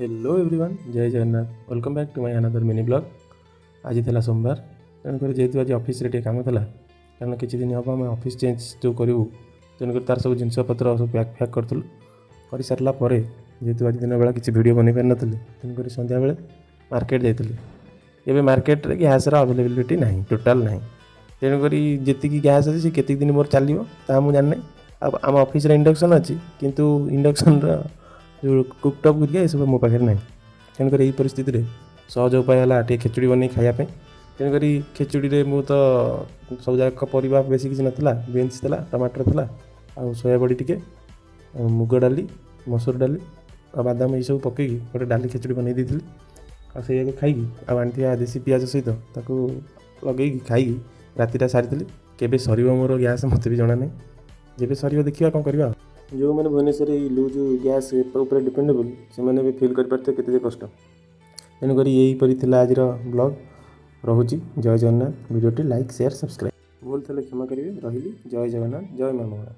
Hello everyone, Jay Jagannath. Welcome back to my another mini vlog. ଆଜି ଥିଲା ସୋମବାର। ତେଣୁକରି ଯେହେତୁ ଆଜି ଅଫିସରେ ଟିକେ କାମ ଥିଲା, କାରଣ କିଛି ଦିନ ହେବ ଆମେ ଅଫିସ୍ ଚେଞ୍ଜ ଯେଉଁ କରିବୁ, ତେଣୁକରି ତା'ର ସବୁ ଜିନିଷପତ୍ର ସବୁ ପ୍ୟାକ୍ ଫ୍ୟାକ୍ କରୁଥିଲୁ। କରିସାରିଲା ପରେ ଯେହେତୁ ଆଜି ଦିନବେଳା କିଛି ଭିଡ଼ିଓ ବନେଇ ପାରିନଥିଲି, ତେଣୁକରି ସନ୍ଧ୍ୟାବେଳେ ମାର୍କେଟ ଯାଇଥିଲି। ଏବେ ମାର୍କେଟରେ ଗ୍ୟାସ୍ର ଆଭେଲେବିଲିଟି ନାହିଁ, ଟୋଟାଲ୍ ନାହିଁ। ତେଣୁକରି ଯେତିକି ଗ୍ୟାସ୍ ଅଛି, ସେ କେତିକି ଦିନ ମୋର ଚାଲିବ, ତାହା ମୁଁ ଜାଣିନାହିଁ। ଆଉ ଆମ ଅଫିସରେ ଇଣ୍ଡକ୍ସନ୍ ଅଛି, କିନ୍ତୁ ଇଣ୍ଡକ୍ସନ୍ର ଯେଉଁ କୁକଟପ୍ ହେରିକା ଏସବୁ ମୋ ପାଖରେ ନାହିଁ। ତେଣୁକରି ଏହି ପରିସ୍ଥିତିରେ ସହଜ ଉପାୟ ହେଲା ଟିକେ ଖେଚୁଡ଼ି ବନେଇ ଖାଇବା ପାଇଁ। ତେଣୁକରି ଖେଚୁଡ଼ିରେ ମୁଁ ତ ସବୁ ଯାକ ପରିବା ବେଶୀ କିଛି ନଥିଲା। ବିନ୍ସ ଥିଲା, ଟମାଟର ଥିଲା ଆଉ ସୋୟା ବଡ଼ି ଟିକେ, ଆଉ ମୁଗ ଡାଲି, ମସୁର ଡାଲି ଆଉ ବାଦାମ, ଏଇସବୁ ପକେଇକି ଗୋଟେ ଡାଲି ଖେଚୁଡ଼ି ବନେଇ ଦେଇଥିଲି। ଆଉ ସେଇଆକୁ ଖାଇକି ଆଉ ଆଣିଥିବା ଦେଶୀ ପିଆଜ ସହିତ ତାକୁ ଲଗେଇକି ଖାଇକି ରାତିଟା ସାରିଥିଲି। କେବେ ସରିବ ମୋର ଗ୍ୟାସ୍, ମୋତେ ବି ଜଣା ନାହିଁ। ଯେବେ ସରିବ, ଦେଖିବା କ'ଣ କରିବା। ଆଉ ଯେଉଁମାନେ ଭୁବନେଶ୍ୱରରେ ଏଇ ଲୁଜ୍ ଗ୍ୟାସ୍ ଉପରେ ଡିପେଣ୍ଡେବୁଲ୍, ସେମାନେ ବି ଫିଲ୍ କରିପାରୁଥିବେ କେତେ ଯେ କଷ୍ଟ। ତେଣୁକରି ଏହିପରି ଥିଲା ଆଜିର ବ୍ଲଗ୍। ରହୁଛି, ଜୟ ଜଗନ୍ନାଥ। ଭିଡ଼ିଓଟି ଲାଇକ୍, ସେୟାର, ସବସ୍କ୍ରାଇବ୍। ଭୁଲ ଥିଲେ କ୍ଷମା କରିବେ। ରହିଲି, ଜୟ ଜଗନ୍ନାଥ, ଜୟ ମା ମଙ୍ଗଳା।